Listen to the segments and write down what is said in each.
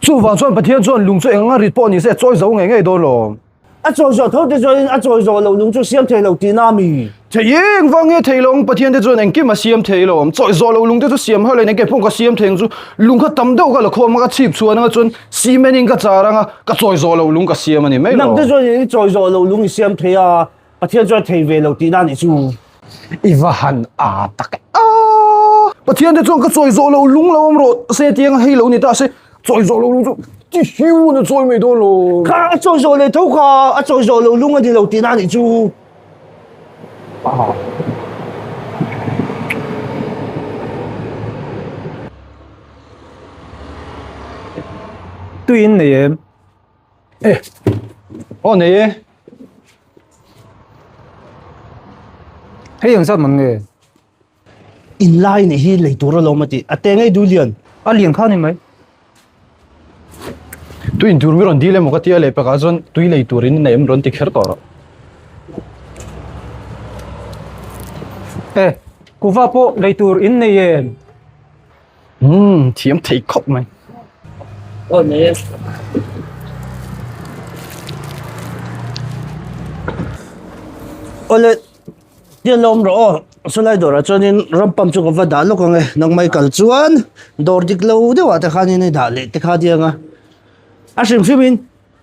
Chuvang chuan Pathian chuan lung chu eng anga rit pawh ni se a chawi zo ngei ngei dawn lo. A chawi zawh tho te chuanin a chawi zawh loh lung chu siam thei lo tihna a mi? Thei eng vang nge thei lo ang? Pathian te chuan engkim a siam thei lo. Chawi zawh loh lung te chu siam hauh lo in engke pawh ka siam thei ang chu. Lung kha tam deuh ka la khawm a, ka chhip chhuan anga chuan cement in ka char anga ka chawi zawh loh lung ka siam a ni mai lo. Nang te chuan i chawi zawh loh lung i siam thei a, Pathian chuan thei ve lo tihna a nih chu. I va han a tak e. Aaa! Pathian te chuan ka chawi zawh loh lung lo awm rawh se tiang hei lo ni ta se chawi zawh loh lung chu ti hiu na chawi mai dawn lo. Kha a chawi zawh leh tho kha a chawi zawh loh lung a ni lo tihna a nih chu. Tui in nei em? E, aw nei e. Hei ang zat man nge? In lai nih hi lei tur alawm a ti. A te ngei du lian. A lian kha ni mai. Tui in tur mi rawn dil emaw ka tia leh pakah chuan tui lei tur in nei em rawn ti kher tawh rawh. E, kuva pawh lei tur in nei em? Umm thiam thei khawp mai. Aw nei e. Awle tian la awm rawh aw sawlai dawrah chuanin ram pump chu ka va dah lawk ang e nangmai kal chuan dawr dik lo deuhah te khanin i dah leh te kha diang a a hrim hrimin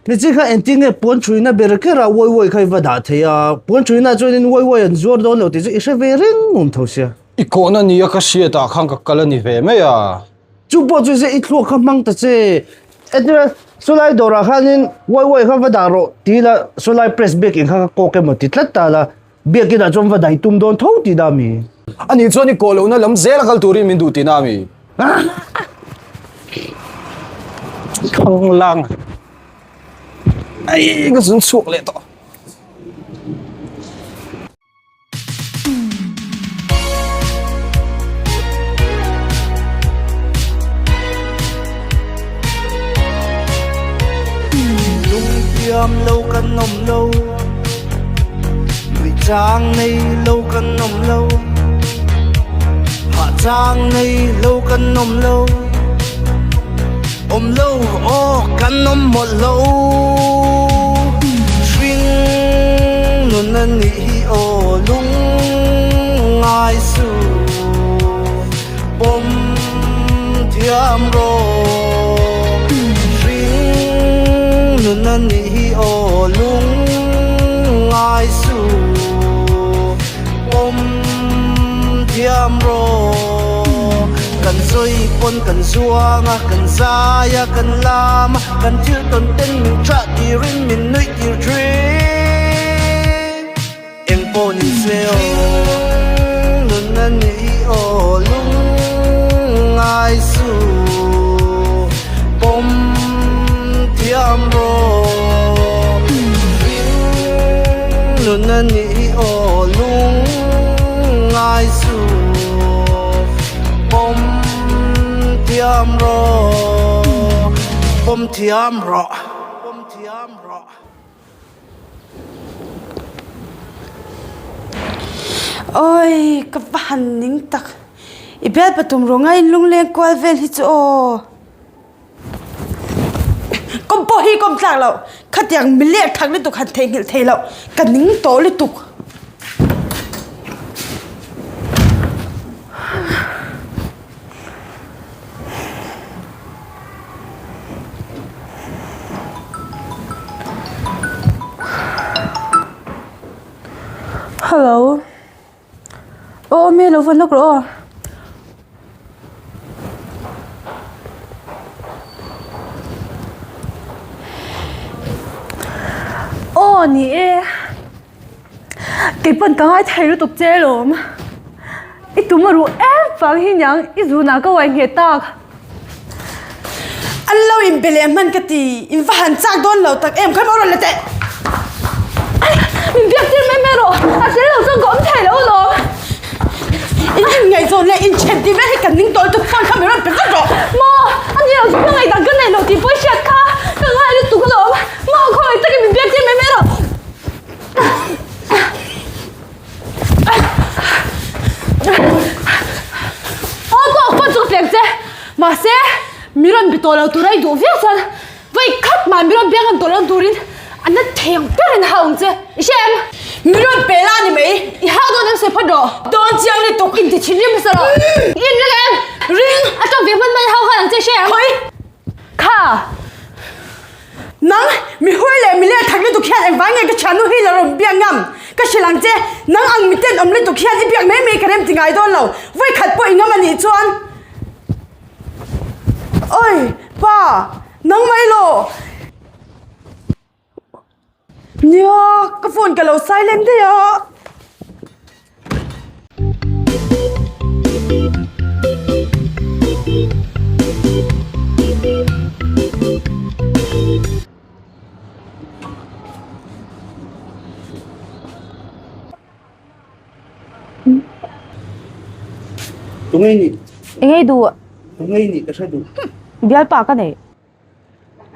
Nichi kha engtin nge puan thuina ber kher a uai uai kha i va dah thei a, puan thuina chuanin uai uai an zuar dawn lo tih chu i hre ve reng awm tho sia. I kawhna nia ka hriat ah khan ka kal a ni ve mai a. Chu pawh chu se i thluak kha hmang ta che. Entirah sawlai dawrah khanin uai uai kha va dah rawh ti ila sawlai press biakin kha ka kawk emaw ti tlat ta la, biakinah chuan va daih tum dawn tho tih dah mi. Ani chuan i kawh lohna lam zel a kal turin min duh tihna a mi? Khanglang ai ka zun chhuak leh tawh. Lungtiam lo kan awm lo Nuih chang nei lo kan awm lo Hah chang nei lo kan awm lo Awm lo aw kan awm mawlh lo Hring nun a nih hi aw lung ngai suh Pawm thiam rawh Hring nun a nih hi aw lung ngai suh Pawm thiam rawh Kan sawi pawn kan zuang a, kan zai a, kan lam a, kan thil tawn ten min chah tirin min nuih tir thin. Eng pawh ni se aw nun a ni aw lung ngai suh pawm thiam rawh hring nun a ni aw lung ngai suh pawm thiam rawh pawm thiam rawh pawm thiam rawh. Awi ka va han ning tak i bial patum rawng a in lungleng kual vel hi chu aw kawm pawh hi kawm tlak loh khatiang mileh thak lutuk han theihnghilh thei loh ka ning tawh lutuk. Hello aw awm e lo va lawk rawh aw. Aw ni e. Keipawn ka ngai thei lutuk che alawm. I tum a ruh em vang hi niang i zunah ka uai ngheh tak. An lo inbe leh hman ka ti, in va han chak dawn lo tak em, khawi maw rawn la teh. Min biak tir mai mai rawh, a tel lo chuan ka awm thei lo alawm. In inngaihzawn leh inthen tih vel hi kan ning tawi tuk phone kha min rawn pe vek rawh. Maw, a ni lo chu ka ngaihdan ka nei lo tih pawh i hriat kha, ka ngai lutuk alawm. Maw, khawngaih takin min biak tir mai mai rawh. Aw tawk pawn chu ka pek che mahse Mi rawn bi tawh lo tura i duh viau chuan vawi khat mah mi rawn biak ang tawh lo turin a na thei ang berin hau ang che. I hria em? Mi rawn pe la ni mai. I hau dawn em sawi phawt rawh. Dawn chiang lutuk. Inti thinrim hmasa rawh. I inring em? Ring! A tawng ve hman hman hau nghal ang che i hria em? Khawi! Kha! Nang, mi huai leh mi leh thak lutuk hian engvang nge ka thiannu hi lo rawn biak ngam? Ka hrilh ang che, nang ang mi tenawm lutuk hian i biak mai mai ka rem ti ngai dawn lo. Vawi khat pawh i ngam a nih chuan. Oi, pa, nang mai law. Nia, ka phone ka lo silent daih a. Tunge nih? Engei duh? Tunge nih ka hre duh. Bialpa ka nei.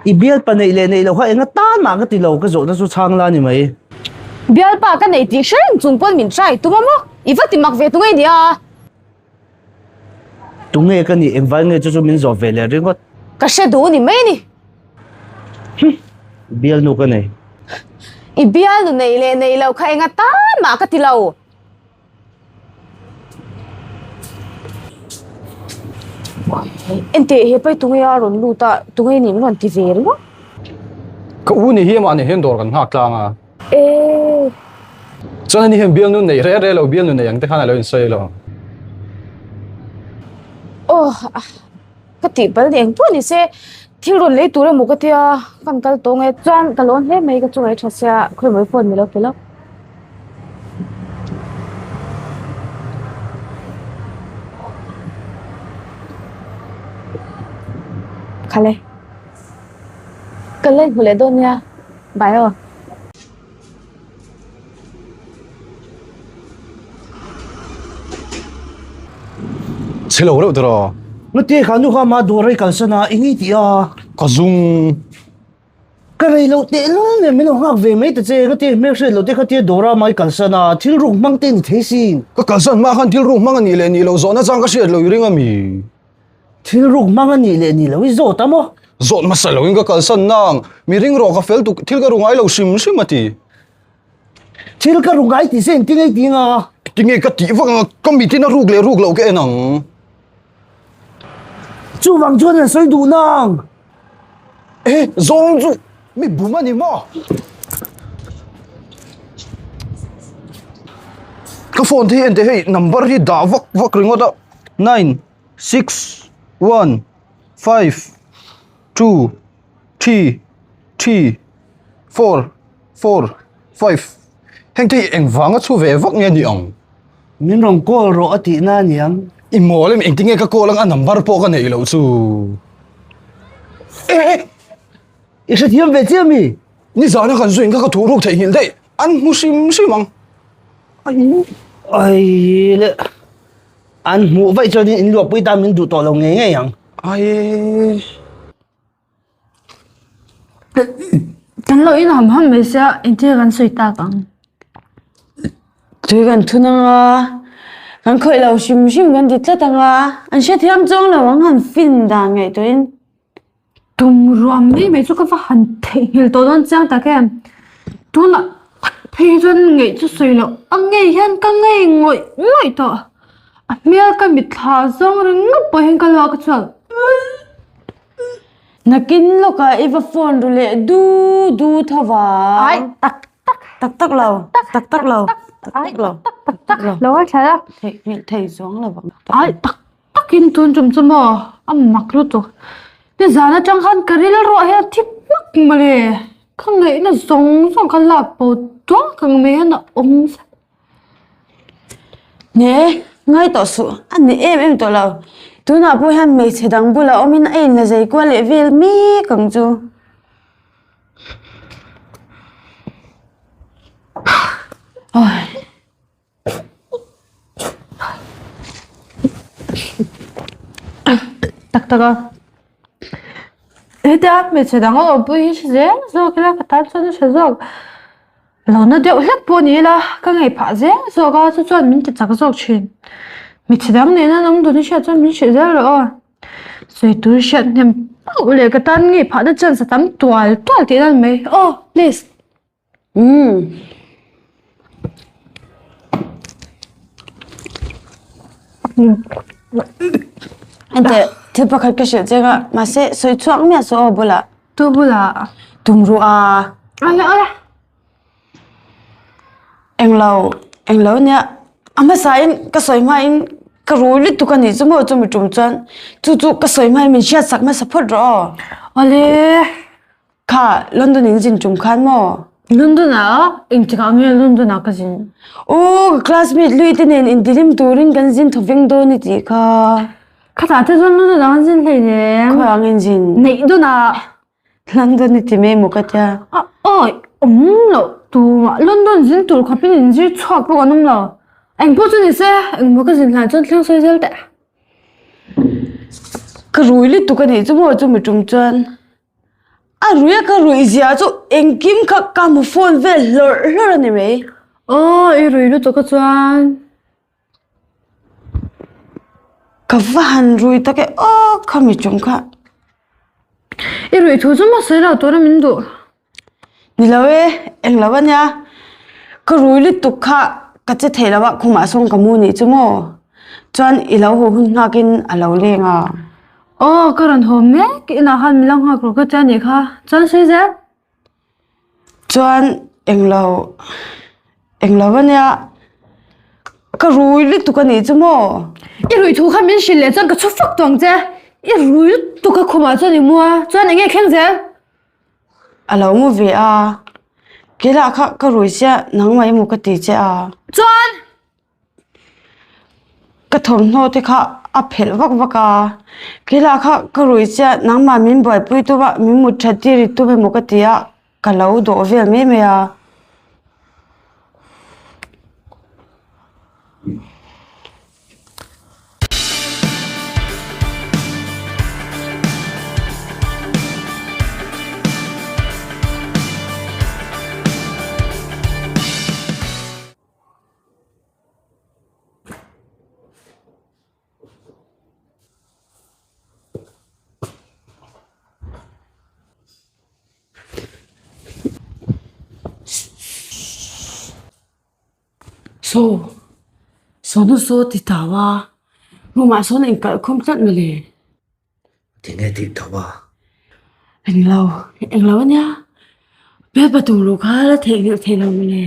I bialpa neih leh neih loh kha enga tan mah ka ti lo, ka zawhna chu chhang la ni mai. Bialpa ka nei tih hre reng chung pawn min try tum a maw? I va ti mak ve tunge nia? Tunge ka nih engvai nge chu chu min zawh ve leh ringawt. Ka hre duh ni mai ni. Hum, bialnu ka nei. I bialnu neih leh neih loh kha enga tan mah ka ti lo. Enteh he pai tunge a rawn lut a tunge nih min rawn ti ve ringawt. Ka u ni hi amah nen hian dawr kan nghak tlang a. Ee. Chuan ani hian bialnu nei re re lo bialnu nei ang te khan a lo insawi lo. Aw ka tih palh ni engpawh ni se thil rawn lei tur emaw ka tia kan kal tawng e chuan ka lawn hle mai ka chu ngaih tha sia khawimawi phone ni lo pe lo. Khale ka la inhmu leh dawn nia bye aw. Chhe lo reuh tiraw? Ngati kha nu kha ma dawr a i kalsan a, eng i tih a? Ka zung. Ka rei loh teh lul nen min lo nghak ve mai ta che, ngati hmel hriat loh te kha tia dawr a ma i kalsan a, thil ruk hmang te ni thei sin. Ka kalsan hma khan thil ruk hmang a nih leh nih loh zawhna chang ka hriat loh i ring a mi? Thil ruk hmang a nih leh nih loh i zawt a maw? Zawt hmasa loin ka kalsan nang, mi ring rawh ka fel tuk, thil ka ru ngai lo hrim hrim a ti. Thil ka ru ngai tih se engtin nge i ti anga? Tinge ka tih vak anga ka mitin a ruk leh ruk loh ka en ang. Chuvang chuan an sawi duh nang. E, zawng chu mi bum a ni maw? Ka phone te hi ente hei number hi dah vak vak ringawt a. 9 6 1 5 2 3 3 4 4 5 Heng te hi engvanga chhu ve vak nge ni ang? Min rawn call rawh a tihna a niang. I mawl em engtin nge ka call ang a number pawh ka neih loh chu. Eh eh. I hrethiam ve chiah mi? Nizana kan zuin kha ka thuhruk theihnghilh daih an hmu hrim hrim ang. Ai ai le an hmuh vaih chuan in luahpui tan min duh tawh lo ngei ngei ang. Ai. Kan lo in ham ham mai sia engtin kan sawi tak ang. Tui kan thun anga kan khawih lo hrim hrim kan ti tlat anga an hrethiam chuang lo ang han fin dan ngaihtuahin. Tum ruam mai mai chu ka va han theihnghilh tawh dawn chiang tak em. Tunah phei chuan ngaih chu sawi loh a ngei hian ka ngei ngawih ngawih tawh. A hmel ka mitthla zawng ringawt pawh hian ka luak a chhuak. Nakin lawkah i va phone ru leh du du tho vang. Ai tak tak. Tak tak lo. Tak tak lo. Tak tak lo. Tak tak tak lo a thla a. Theih nghilh thei zawng lo vang. Ai tak takin tun tum chu maw a mak lutuk. Nizan atang khan ka rilru ah hian a thi hmak mawle. Ka ngaihna zawng zawng kha lak bo duak ang mai hian a awm vek. Hne, ngai tawh suh, a ni em em tawh lo. Tunah pawh hian hmeichhe dang bulah awmin a inla zei kual leh vel mek ang chu. Tak tak a. Hetia hmeichhe dang a awmpui hi hre zel zawk ila ka tan chuan a hre zawk. Lo na deuh hlek pawh ni ila ka ngei phah zel zawk a chu chuan min ti chak zawk thin. Hmeichhe dang nena an awm dun i hriat chuan min hrilh zel rawh aw. Sawi tur hriat hnem pauh leh ka tan ngei phahna chance a tam tual tual tih nan mai. Aw please. Umm. Enteh thil pakhat ka hrilh che kha mahse sawi chhuak miah suh aw bulah. Tu bulah? Tumruh a. Awle awle. Englo englo ania a hmasain ka sawi hmain ka rui lutuk a nih chu maw chumi tum chuan chu chu ka sawi hmain min hriat sak hmasa phawt rawh aw. Awle. Kha London in zin tum khan maw? London ah engtikah nge London ah ka zin? Aw ka classmate lui te nen intilim turin kan zin thaw veng dawn i tih kha. Khatah te chuan London ah kan zin hleinem. Khawiah nge in zin? Neih dawn ah. London i ti mai maw ka tia. Awi awm loh tumah London zin tur khawpin in zir chhuak pawh kan awm lo. Engpawh chu ni se engmaw ka zin hlan chuan thleng sawi zel teh. Ka rui lutuk a nih chu maw chumi tum chuan. A rui a ka ruih zia chu engkim kha ka hmu phone vel hlawrh hlawrh a ni mai. Aw i rui lutuk a chuan. Ka va han rui tak e aw khami chung kha. I ruih thu chu maw sawi lo tura min duh. Ni lo e, eng lo ania. Ka rui lutuk kha ka che thei lo a khumah sawn ka mu nih chu maw. Chuan i lo haw hun nghakin a lo leng a. Aw ka rawn haw mek inah khan min lo nghak rawh ka tia nih kha. Chuan sawi zel. Chuan englo englo ania ka rui lutuk a nih chu maw? I rui thu kha min hrilh leh chuan ka chhu fak tawh ang che. I rui lutuk a khumah chuan i mu a, chuan eng nge thleng zel? A lo mu ve a, kelah kha ka rui chiah nangmah emaw ka ti che a. Chuan! Ka thawmhnaw te kha a phelh vak vak a, kelah kha ka rui chiah nangmah min buaipui tum a min mut that tir i tum emaw ka ti a ka lo dawh vel mai mai a. Saw sawnu saw ti tau a room ah sawn a inkalh khawm tlat mawle. Tinge tih tho a? Englo, englo ania. Bialpa tum ruh kha la theihnghilh theih lo mawle.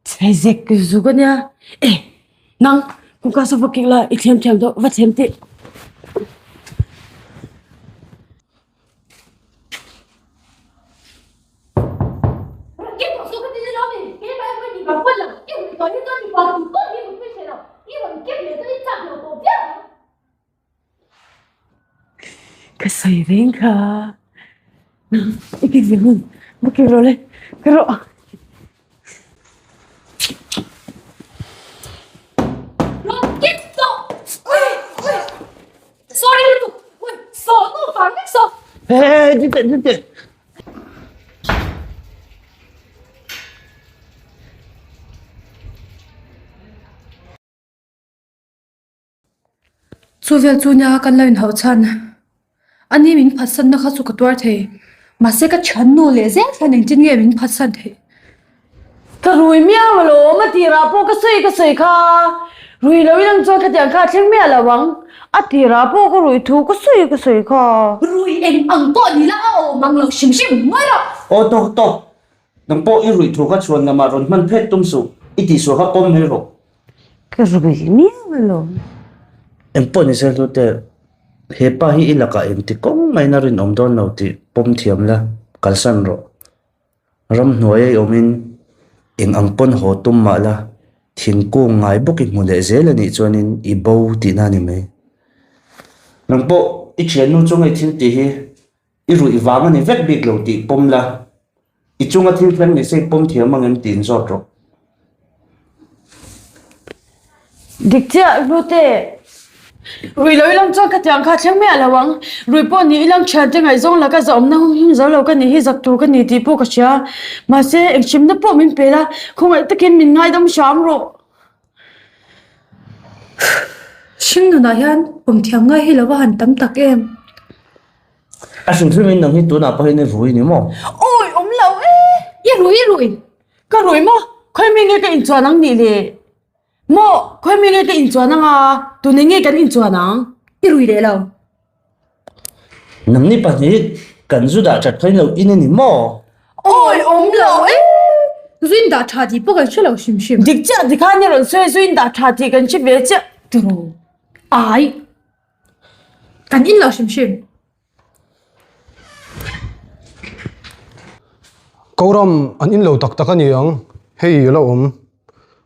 Chhe zek zuk ania. E, nang kawngka saw va kik la i thlem thiam deuh va thlem tih. Ka sawi reng kha i kik ve hmun va kik rawh le ka rawh. Hey, đi tệ, đi tệ. Chu vel chu nia kan lo inhauh chhan. Ani min phatsanna kha chu ka tuar thei. Mahse ka thiannu leh zel hian engtin nge min phatsan theih? Ka rui miau alawm a tirah pawh ka sawi ka sawi kha. Rui lo in ang chuan khatiang kha a thleng miah lo ang. A tirah pawh ka rui thu ka sawi ka sawi kha. Rui eng ang pawh ni la a awm ang lo hrim hrim ngawi rawh. Aw tawk tawk. Nang pawh i ruih thu kha chhuan lamah rawn hman phet tum suh. I tihsual kha pawm mai rawh. Ka rui miau alawm. Engpawh ni se hlute, he pa hi i lakah engti kawng maiin a rinawm dawn lo tih pawm thiam la, kalsan rawh. Ramhnuai a i awmin eng ang pawn haw tum mah la, thingkung ngai bawk i hmu leh zel a nih chuanin i bo tihna a ni mai. Nang pawh i thiannu chunga i thil tih hi I ruih vang a ni vek bik lo tih pawm la, i chunga thil thleng ni se i pawm thiam ang em tiin zawt rawh. Dik chiah Hlute, rui lo ilang chuan ka tiang kha thleng miah lo ang. Rui pawh ni ilang thiante ngaihzawng laka zahawmna hum him zo lo ka nih hi zak tur ka ni tih pawh ka hria. Mahse, enghrimna pawh min pe la, khawngaih takin min ngaidam hram rawh. Hring nunah hian pawm thiam ngai hi lo va han tam tak em. A hrim hrimin nang hi tunah pawhin i rui ni maw? Awi awm lo e! I rui i rui! Ka rui maw? Khawi mi nge ka inchuan ang nih le? Maw? Khawi mi nge ka inchuan ang a? Tune nge kan inchuan ang? I rui leh lo. Nangni pahnih kan zu dah that khain lo in a ni maw? Awi awm lo e! Zu in dah tha tih pawh kan hre lo hrim hrim. Dik chiah tikhan i rawn sawi zu in dah tha tih kan hre ve chiah tiraw? Ai! Kan in lo hrim hrim. Koram an in lo tak tak a ni ang, hei a la awm.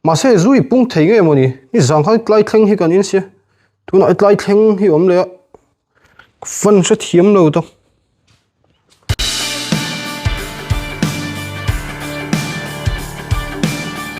Mahse zu i pung thei nge mawni? Ni zang khan tlai thleng hi kan in sia. Tunah i tlai thleng hi awm leh a, fan hrethiam lo tak.